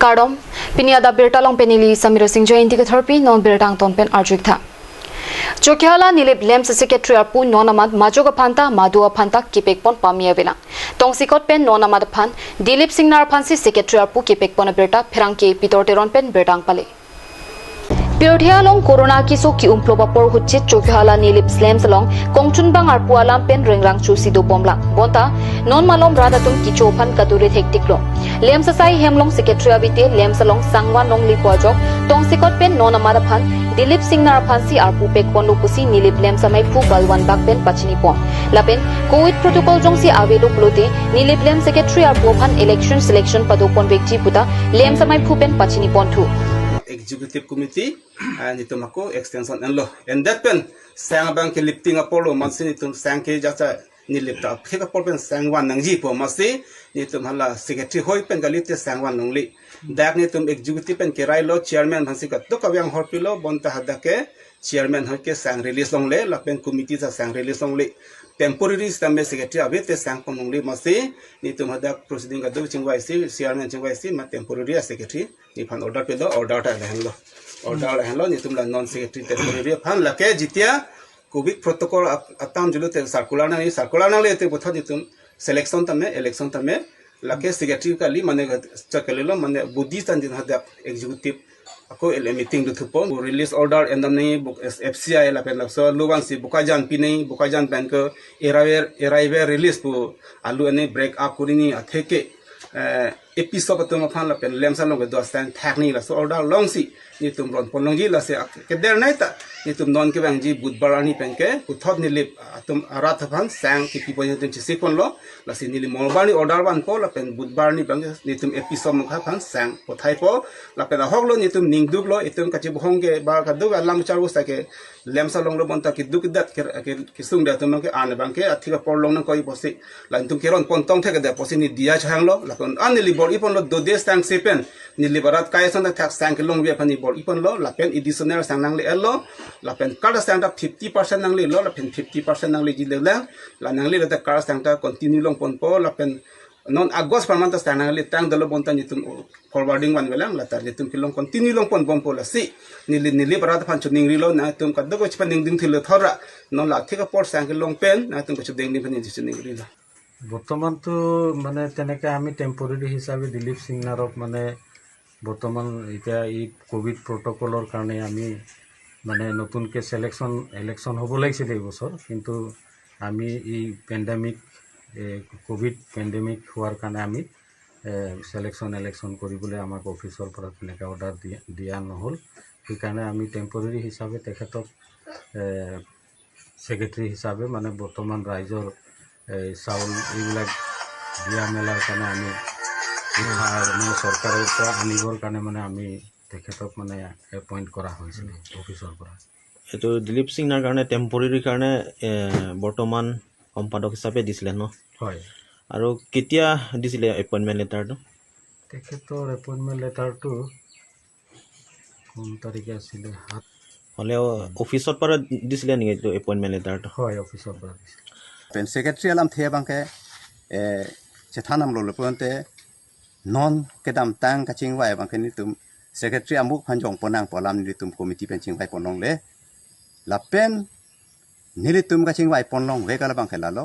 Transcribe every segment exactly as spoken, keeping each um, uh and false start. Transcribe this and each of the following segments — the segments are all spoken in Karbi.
Kardom, pini adap birta along pen neli Samira Singh Jainti Katharpi, non birta angton pen arju-ik tha. Chokihola Nilip LAMPS Secretary arpu non amat majok aphan ta madu aphan ta kepek pon pame avelang. Tongsekot pen non amat aphan Dilip Singnar aphansi Secretary arpu kepek pon abirta pherangke Pitor Teron pen birta nangpale. Pirthe along corona keso ki-umplop apor ahut chit Chokihola Nilip LAMPS along kongchunbang arpu alam pen rengrang chosi dobomlang. Bonta non malom rat atum kecho aphan kadure thektiklo. LAMPS asai hem along Secretary avete LAMPS along sang van longle pu ajok, tongsekot pen non amat aphan Dilip Singnar aphansi arpu pek ponlo pusi Nilip LAMPS amaiphu Balwan Bak pen pachini pon. Lapen COVID protocol jongsi avelo pulote Nilip LAMPS Secretary arpu aphan election selection pado pon vekji puta LAMPS amaiphu pen pachini ponthu. Executive Committee, ah, netum ako extension enlo. And that pen sang abang ke lifting apor lo, amatsi netum sang ke jacha Nilip ta aphek apor pen sang van nangji pu amatsi netum hala Secretary hoi pen kalite sang van longle. Dak netum Executive pen kerailo, Chairman aphansi kaduk kave-ang horpilo, bonta hadak ke Chairman hoi ke sang release longle, lapen committee ta sang release longle. Temporary sitame Secretary avete sang pon longle amatsi netum hadak proceeding kaduk chingvaisi, Chairman chingvaisi, ma temporary a-Secretary nephan order pilo, order ta lahenlo. Order lahenlo, netum la non Secretary temporary aphan, lake jitia COVID protocol at-, atam julu te circular nangji, circular nangle te puthot netum selection tame, election tame, lake Secretary kali mane chakalilo, mane body tan din hadak Executive ako ele meeting dothupo, release order endam nangji, buk-, F C I lapen laso along si Bokajan pi nangji, Bokajan pen ke arrival, arrival release pu alu ane break up kuri nangji atheke, eh, A P shop atum aphan lapen LAMPS along kedo asang thak nangji laso order longsi netum ron pon longji, lasi ak-, kedernei ta netum non kevangji Budhbar arni pen ke puthot Nilip atum arat aphan sang kepi pon netum chesik ponlo, lasi neli Mongolbar arni order vanpo lapen Budhbar arni abang ke netum A P shop mukha aphan sang pothaipo, lapen ahok lo netum ningduk lo, itum kachebohong ke ba kaduk alam charvo sa ke LAMPS along lo, bonta keduk kedat ke, ke, kesung da atum abang ke an abang ke athik apor long nangkok pusi, la netum keron pon tong thek da pusi ne diya chehanglo, lapen an neli bor-i ponlo, dode sang sepen neli barat kai sang thak sang kelongve aphan ne bor-i ponlo, lapen additional sang nangle-etlo, lapen kar sang ta fifty percent nanglelo, lapen fifty percent nangleji lelang, la nanglelo ta kar sang ta continue long ponpo, lapen non August apharman ta sang nangle tang dolo, bonta netum forwarding van velang, la ta netum kelong continue long ponbompo, lasi neli, Nilip arat aphan choningrilo, nangtum kadokave chepaningding thilo thora, non la athik apor sang kelong pen nangtum kachudengding aphan neli choningrilo. বৰ্তমানতো মানে তেনেকে আমি টেম্পৰেৰী হিচাপে দিলীপ সিংনাৰক মানে বৰ্তমান এতিয়া এই ক'ভিড প্ৰট'কলৰ কাৰণে আমি মানে নতুনকে ছিলেকশ্যন, ইলেকশ্যন হ'ব লাগিছিলে এইবছৰ, কিন্তু আমি এই পেণ্ডেমিক, এই ক'ভিড পেণ্ডেমিক হোৱাৰ কাৰণে আমি, এ, ছিলেকশ্যন, ইলেকশ্যন কৰিবলৈ আমাক অফিচৰ পৰা তেনেকে অৰ্ডাৰ দিয়া, দিয়া নহ'ল। সেইকাৰণে আমি টেম্পৰেৰী হিচাপে তেখেতক, এ, ছেক্ৰেটাৰী হিচাপে মানে বৰ্তমান ৰাইজৰ এই চাউল এইবিলাক দিয়া মেলাৰ কাৰণে আমি উদ্ধাৰ মানে চৰকাৰৰ পৰা আনিবৰ কাৰণে মানে আমি তেখেতক মানে এপইণ্ট কৰা হৈছিলে অফিচৰ পৰা। এইটো দিলীপ সিংনাৰ কাৰণে টেম্পৰেৰীৰ কাৰণে, এ, বৰ্তমান সম্পাদক হিচাপে দিছিলে ন? হয়। আৰু কেতিয়া দিছিলে এপইণ্টমেণ্ট লেটাৰটো? তেখেতৰ এপইণ্টমেণ্ট লেটাৰটো কোন তাৰিখে আছিলে? সাত। হ'লেও অফিচৰ পৰা দিছিলে নেকি এইটো এপইণ্টমেণ্ট লেটাৰটো? হয়, অফিচৰ পৰা দিছিলে। Pen secretary alamthe abangke, eh, chethan damlo lapulote non kedamtang kachingvai abangke netum secretary amuk aphan jongpon nangpo alam netum committee pen chingvai pon longle. Lapen nelitum kachingvai pon longve kala abangke lalo.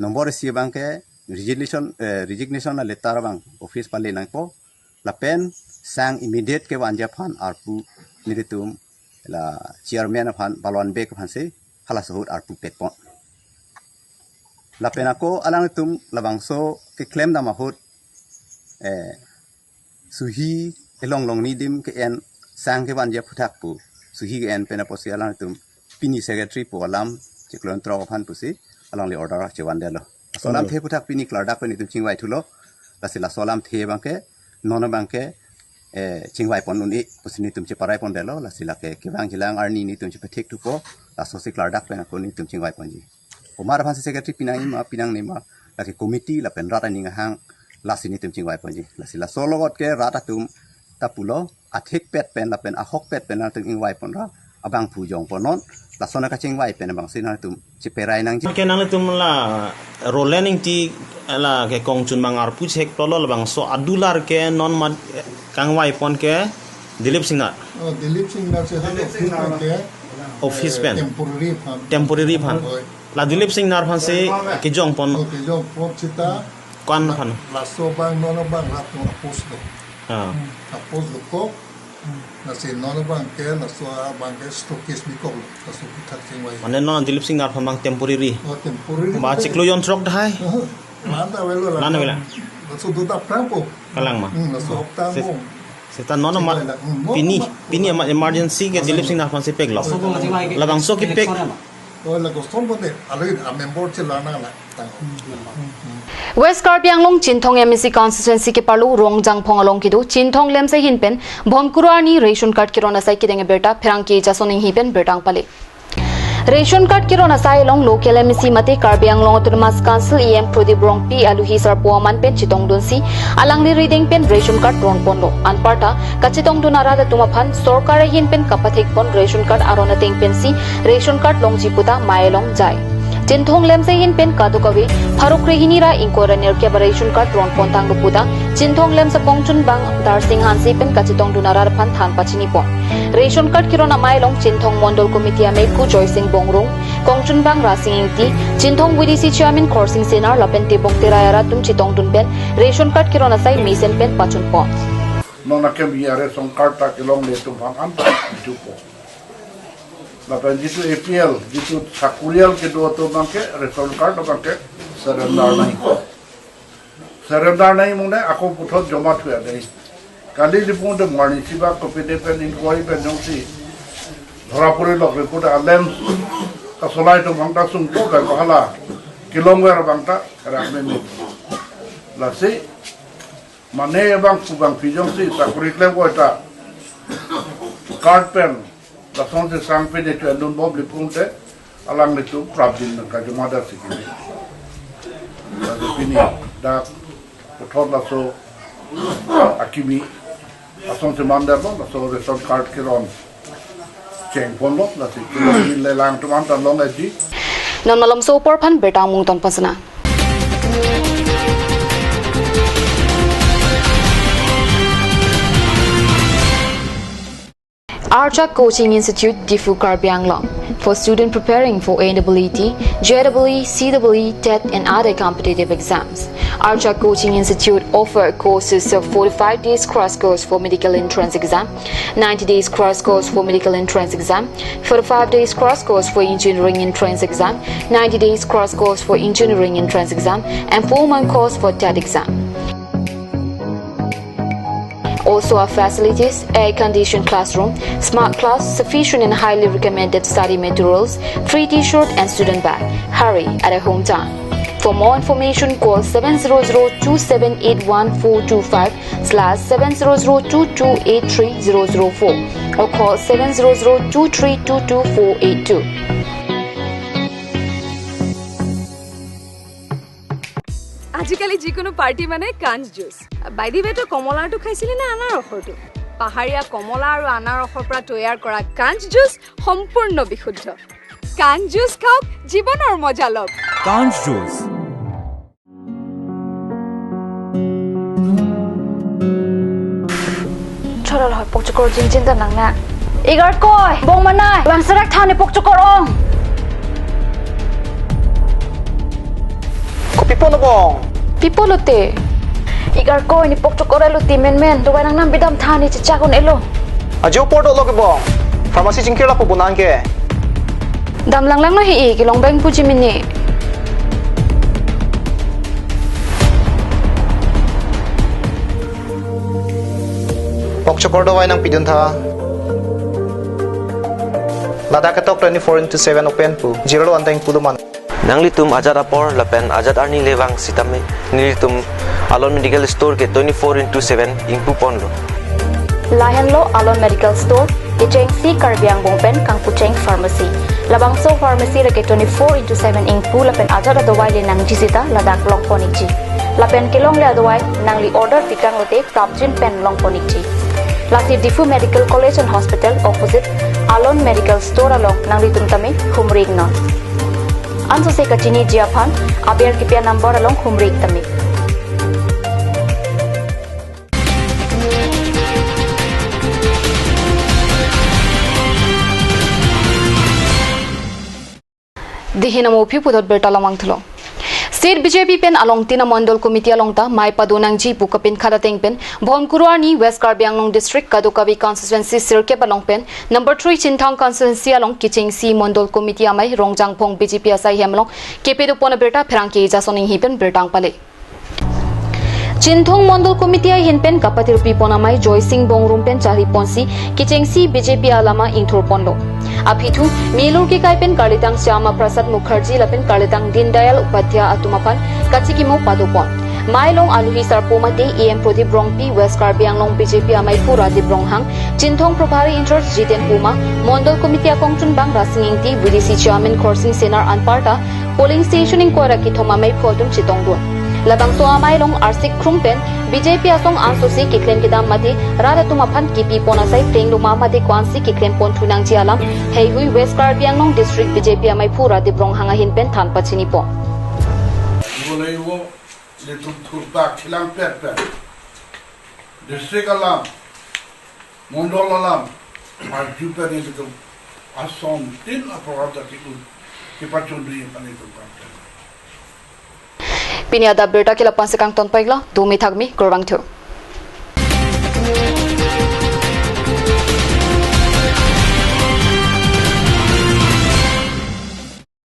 Nombor isi abangke resignation, eh, resignation a letter abang office pale nangpo. Lapen sang immediate kevangji aphan arpu nelitum la chairman aphan Balwan Bek aphansi halaso ahut arpu pekpon. Lapen ako alangtum labangso keklem dam ahut, eh, suhi elong longni adim ke-en sang kevangji aphuthak pu suhi ke-en pen apotsi alangtum pini secretary pu alam chiklo throk aphan pusi alangli order chevandetlo. Laso alamthe aphuthak pini klardak pen netum chingvai thulo. Lasi laso alamthe abangke non abangke, eh, chingvai pon un-e pusi netum cheparai pondetlo. Lasi lake kevangjilang arni netum chepethek thupo. Lasosi klardak pen ako netum chingvai ponji. Omar aphansi secretary pi nangji ma, pi nangne ma, lake committee lapen rat aning ahang lasi netum chingvai ponji. Lasi laso logot ke rat atum ta pulo, athikpet pen lapen ahokpet pen nangtum ingvai ponra. Abang pu jongpon non, lason kachingvai pen abang si nangtum chiperai nangji. Ke nanglitum la Roland Ingti la ke kongchun bang arpu chek tolo labangso adular ke non mat kangvaipon ke Dilip Singnar. Oh, Dilip Singnar si hal office pen ke, office eh, pen. Temporary aphan. Temporary aphan. Oi. La Dilip Singnar aphan si kejongpon. Oh, kejongpon seta. Ko-an aphan? Laso abang non abang rat non apos lo. Ah. Apos lo ko. Lasi non abang ke, laso abang ke stockist bikok lo, laso puthak chingvai. Mane non Dilip Singnar aphan abang temporary. Oh, temporary. Ma chiklo jon throk dahai. Oh, lan ta avelo lan. Lan avelo. Laso do ta prang po. Kalang ma. Hmm, laso hopta se-, mo. Seta non ma. Chingvai la. Hmm, non pini, ma. Pini ama emergency ke Dilip Singnar aphan si pek lo. Laso do chingvai ke. Labangso kepek. Election ma. Oh, la goston bote, alo a member chelang nang la. West Karbi Anglong Chinthong M A C constituency keparlo Rongjangphong along kedo Chinthong Lemse ahin pen Bhomkuru arni ration card keron asai kedeng abirta pherangke Jason Inghi pen birta pale. Ration card keron asai along local M A C mate Karbi Anglong Autonomous Council E M Prodip Rongpi aluhi sarpo aman pen chetongdunsi alangli rideng pen ration card ronponlo. Anparta kachetongdun arat atum aphan sorkar ahin pen kapathekpon ration card aron ateng pensi ration card longji puta mei along jai. Chinthong Lemse ahin pen kadokave pharo krehini ra ingkoi ra nerkep a ration card ronpon tanglo puta Chinthong Lemse kongchunbang Darsing Hanse pen kachetongdun arat aphan than pachinipon. Ration card keron amei along Chinthong Mondol Committee amei Pu Joysing Bongrung, kongchunbang Rasing Ingti, Chinthong V D C Chairman Khorsing Senar lapen tebong terai arat atum chetongdun pen ration card keron asai mesen pen pachunpon. Non akimi a ration card ta kelongle atum aphan anta idupo. Lapen jitu A P L, jitu sakurial kedo atum abang ke ration card abang ke surrender nangji. Surrender nangji mune ako puthot joma thu-et nangji. Kali lipung de morning siba kopide pen inquiry pen jongsi dhora puri lok record alem kasolai atum abang ta sungpo pen pahala kelongver abang ta rak meme. Lasi mane abang pu bangpi jongsi sakuri klem ko ta card pen lasonsi sang pine chu endun bom lipung te alanglitum prapjin nang kajuma da si kini. Lalu pini dak puthot laso akimi asonsi mandar lo, laso ration card keron chengponlo, lasi kini lelang atum anta long aji. Non malomso apor aphan birta mungton pasana. Archak Coaching Institute, Diphu, Karbi Anglong, for student preparing for N E E, J E E, C E E, TET and other competitive exams. Archak Coaching Institute offer courses of forty-five days crash course for medical entrance exam, ninety days crash course for medical entrance exam, forty-five days crash course for engineering entrance exam, ninety days crash course for engineering entrance exam, and four-month course for TET exam. Also our facilities, air-conditioned classroom, smart class, sufficient and highly recommended study materials, free T-shirt and student bag. Hurry at a home time. For more information, call seven zero zero two seven eight one four two five slash seven zero zero two two eight three zero zero four or call seven zero zero two three two two four eight two. আজিকালি যিকোনো পাৰ্টি মানে কাঞ্চ juice. By the ৱে, তো কমলাটো খাইছিলি নে আনাৰসৰটো? পাহাৰীয়া কমলা আৰু আনাৰসৰ পৰা তৈয়াৰ কৰা কাঞ্চ জুচ সম্পূৰ্ণ বিশুদ্ধ। কাঞ্চ জুচ খাওক, জীৱনৰ মজা লওক। কাঞ্চ juice. Chorol hoi pokchokor jingjin ta nang na. Igar koi, bong manai, bang serak than ne pokchokor ong. Kopi pon bong? Pi pon lote? Igar koi ne pokchokor alote menmen, dovai nangnam bidam than ne chechak un-elo. Ajo apor dolo ke bong. Pharmacy chingkir lapu bonang ke. Dam langlang lo he-i, kelong bang puji mini. Pokchokor dovai nangpidun tha. Ladak ketok twenty-four into seven open pu. Jirlo anteng pulo man. Nanglitum ajat apor lapen ajat arni le vang sitame nelitum Alon Medical Store ke twenty-four into seven ingpu ponlo. Lahenlo Alon Medical Store, kechengsi Karbi Angbong pen kangpucheng pharmacy. Labangso pharmacy le ke twenty-four into seven ingpu lapen ajat adovai le nangji sita ladak long pon ikji. Lapen kelongle adovai nangli order pikang lote prapjin pen long pon ikji. Lasi Diphu Medical College and Hospital opposite Alon Medical Store along nanglitum tame humri iknon. Ansose kachiniji aphan aber kipi a-number along humri ik tame. Dihin amo aphi puthot birta lamang thulo. State B J P pen along tin a-Mondol Committee along ta mei pado nangji pu kapinkhat ateng pen Bhonkuru arni West Karbi Anglong District Kadokave Constituency sirkep along pen number three Chinthong Constituency along kechengsi Mondol Committee amei Rongjangphong B J P asai hem along kepadopon abirta pherangke Jason Enghi pen birta pale. Chinthong Mondol Committee ahin pen kapatirpi pon amei Joysing Bongrung pen charli ponsi kechengsi B J P alama ingthur ponlo. Aphi thu Milur kekai pen karlitang Shyama Prasad Mukherjee lapen karlitang Deendayal Upadhyaya atum aphan kachikimo padopon. Mei along aluhi sarpo mate E M Prodip Rongpi, West Karbi Anglong B J P ameiphu Radip Ronghang, Chinthong Prabhari in-charge Jiten Puma, Mondol Committee akongchunbang Rasing Ingti, V D C Chairman Khorsing Senar anparta polling station ingkoi ra kethom ameiphu atum chetongdun. Labangso amei along arsik krung pen B J P asong ansose keklem kedam mate rat atum aphan kipi pon asai plengdoma mate ko-ansi keklem ponthu nangji alam heihui West Karbi Anglong District B J P ameiphu Radip Ronghang ahin pen than pachini pon. Bolai wo, ilitum thurta kelang pet pet. District alam, Mondol alam, arju pen ilitum asong tin a-program ta ki-un, kipachunri aphan ilitum kan. Pini adap birta ke la-an si kangton pon iklo, dumi thakmi, kurvangthu.